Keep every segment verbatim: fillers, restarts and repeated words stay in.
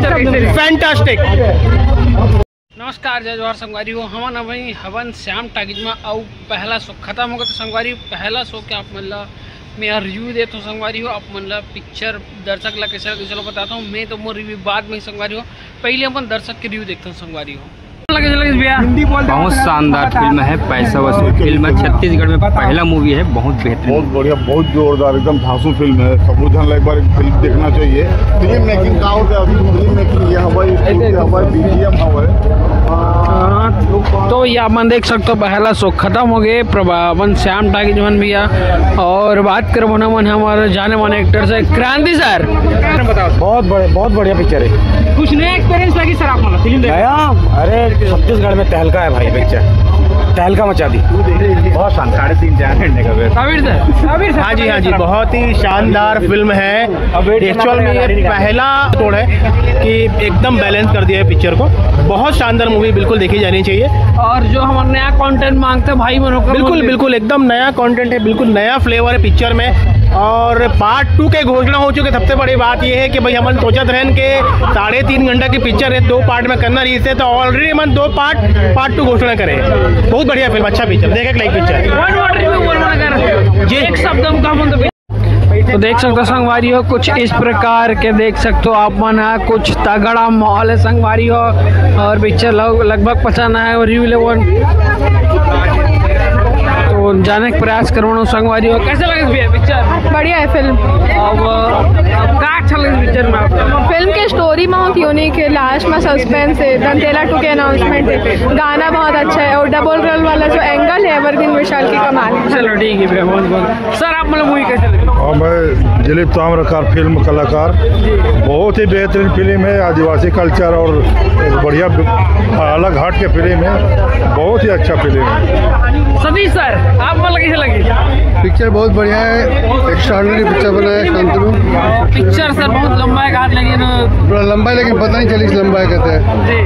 Fantastic. नमस्कार, जय जोहार संगवारी हो। हमन अभी हवन श्याम टाकीज में, अउ पहला शो खत्म हो गया। तो संगवारी, पहला शो के आप मन ला मैं रिव्यू देता हूँ संगवारी हो। आप मन ला पिक्चर दर्शक ला कैसे लगे, चलो बताता हूँ। मैं तो मोर रिव्यू बाद में ही संगवारी हो, पहले अपन दर्शक के रिव्यू देखता हूँ संगवारी हो। लगे, लगे भैया। बहुत शानदार फिल्म है, पैसा वसूल फिल्म है, छत्तीसगढ़ में पहला मूवी है, बहुत बेहतरीन। बहुत बढ़िया, बहुत जोरदार, एकदम धांसू फिल्म है। सबू झन ला एक बार फिल्म देखना चाहिए। फिल्म मेकिंग का होता है, अभी फिल्म मेकिंग ये हवाई, हवाई बीजीएम हवाई। तो ये आप मन देख सकते हो, पहला शो खत्म हो गए प्रभावन श्याम टाकीज मन भैया। और बात करबो ना मन हमारे जाने माने एक्टर से, क्रांति सर। बहुत बड़े, बहुत बढ़िया पिक्चर है। कुछ नया एक्सपीरियंस लगी सर आप मन फिल्म देख? नया? अरे, छत्तीसगढ़ में तहलका है भाई पिक्चर, तहलका मचा दी। बहुत शानदार, साढ़े तीन, चार घंटे का wait. Kabir sir, Kabir sir, हाँ जी, हाँ जी, बहुत ही शानदार फिल्म है। एक्चुअल में ये पहला तोड़ है कि एकदम बैलेंस कर दिया है पिक्चर को। बहुत शानदार मूवी, बिल्कुल देखी जानी चाहिए। और जो हम नया कंटेंट मांगते हैं भाई मनों का, बिल्कुल, बिल्कुल, एकदम नया कंटेंट है, बिल्कुल नया फ्लेवर है पिक्चर में। और पार्ट टू के घोषणा हो चुके। सबसे बड़ी बात ये है कि भाई हमन सोचत रहन के साढ़े तीन घंटा की पिक्चर है, दो पार्ट में करना रही से, तो ऑलरेडी मन दो पार्ट, पार्ट टू घोषणा करे। बहुत बढ़िया फिल्म, अच्छा पिक्चर, देखे के लायक पिक्चर। जी। एक शब्द हम कहा तो देख सकते हो संगवारी हो, कुछ इस प्रकार के देख सकते हो आप मन ह, कुछ तगड़ा माहौल है संगवारी हो। और पिक्चर लग, लगभग पसंद आया और रिव्यू लेवन तो जाने के प्रयास करो संगवारी हो। कैसे लगे भैया पिक्चर? बढ़िया है फिल्म। अब, अब का अच्छा लगे पिक्चर में आपको? फिल्म के स्टोरी बहुत यूनिक है, लास्ट में सस्पेंस है, दंतेला टू के अनाउंसमेंट है, गाना बहुत अच्छा है और डबल रोल वाला जो एंगल है एवरग्रीन विशाल की कमाल है। चलो ठीक है भैया, बहुत बहुत। सर, आप मतलब मूवी कैसे लगे? और मैं दिलीप ताम्रकार, फिल्म कलाकार। बहुत ही बेहतरीन फिल्म है, आदिवासी कल्चर और एक बढ़िया ब-, अलग हट के फिल्म है, बहुत ही अच्छा फिल्म है। सतीश सर, आप मतलब कैसे लगे? पिक्चर बहुत बढ़िया है, एक्स्ट्राऑर्डिनरी पिक्चर बना है शांतनु। पिक्चर सर बहुत लंबा है, घाट लगे ना। थोड़ा लंबा है लेकिन पता नहीं चली लंबा है कहते हैं। जी।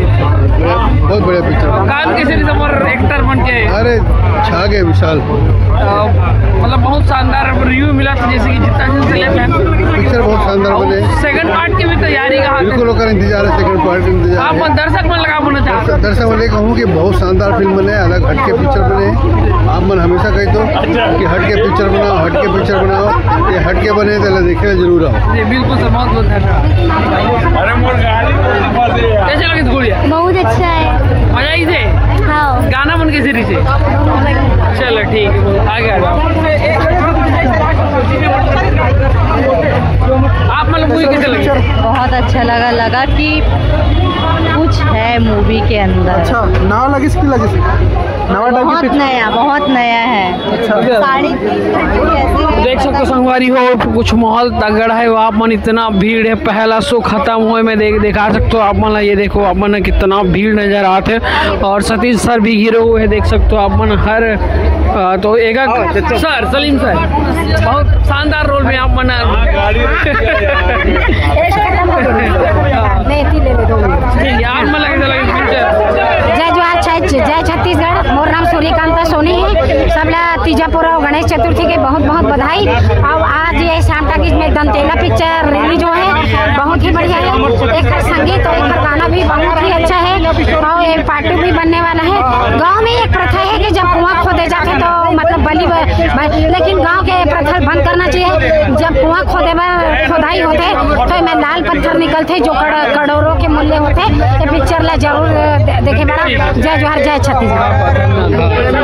बहुत बढ़िया पिक्चर। काम कैसे रही हमारे एक्टर बन के? अरे, छा गए विशाल। अ, मतलब बहुत शानदार रिव्यू मिला था, जैसे कि जितना दिन से लेते हैं। पिक्चर बहुत शानदार बने। सेकंड पार्ट की भी तैयारी कहाँ पे? बिल्कुल, ओकर इंतजार है, सेकंड पार्ट का इंतजार आप है। दर्शक मन लगा बोलना चाहते हैं? दर्शक मन ये कहूँ कि बहुत शानदार फिल्म बने, अलग हटके पिक्चर बने। आप मन हमेशा कहते हो कि हटके पिक्चर बनाओ, हटके पिक्चर बनाओ, ये हटके बने तो देखे जरूर आओ। जी, बिल्कुल सर, बहुत बहुत धन्यवाद। अरे मोर गाड़ी में फंसे यार। कैसे लगे गुड़िया? बहुत अच्छा है। मजा आई थे? हाँ। गाना मन कैसे रही थे? चलो ठीक है, आगे आ जाओ। आप मतलब मूवी कैसे लगी? बहुत अच्छा लगा, लगा कि कुछ है मूवी के अंदर। अच्छा, नवा लगिस कि लगिस? नवा टाइप की बहुत पिक्चर? नया, बहुत नया है। अच्छा। साड़ी कैसी है? देख सकते हो संगवारी हो, कुछ माहौल तगड़ा है। आप मन इतना भीड़ है, पहला शो खत्म हुए में देख, दिखा सकते हो आप मन ला। ये देखो आप मन ला कितना भीड़ नजर आत है। और सतीश सर भी घिरे हुए हैं, देख सकते हो आप मन हर, अ, तो एक सर, सलीम सर, बहुत शानदार रोल में आप मन। ठीक है, आप मन लगे, लगे पिक्चर। जय जोहार, जय, जय छत्तीसगढ़। मोर नाम सूर्यकांता सोनी है। सबला तीजा पोरा अउ गणेश चतुर्थी के बहुत बहुत बधाई। अब आज ये श्याम टाकीज में दंतेला पिक्चर रिलीज हुआ है, बहुत ही बढ़िया है। एक संगीत और एक गाना भी बहुत ही अच्छा है और ये पार्ट टू भी बनने वाला है। गांव में एक प्रथा है कि जब कुआं खोदे जाते तो मतलब बलि ब-, ब-, लेकिन गांव के प्रथा बंद करना चाहिए। जब कुआं खोदे बर खोदाई होते तो मैं लाल पत्थर निकलते जो कड़-, करोड़ों के मूल्य होते। ये पिक्चर ला जरूर दे-, देखे बड़ा। जय जोहार, जय छत्तीसगढ़।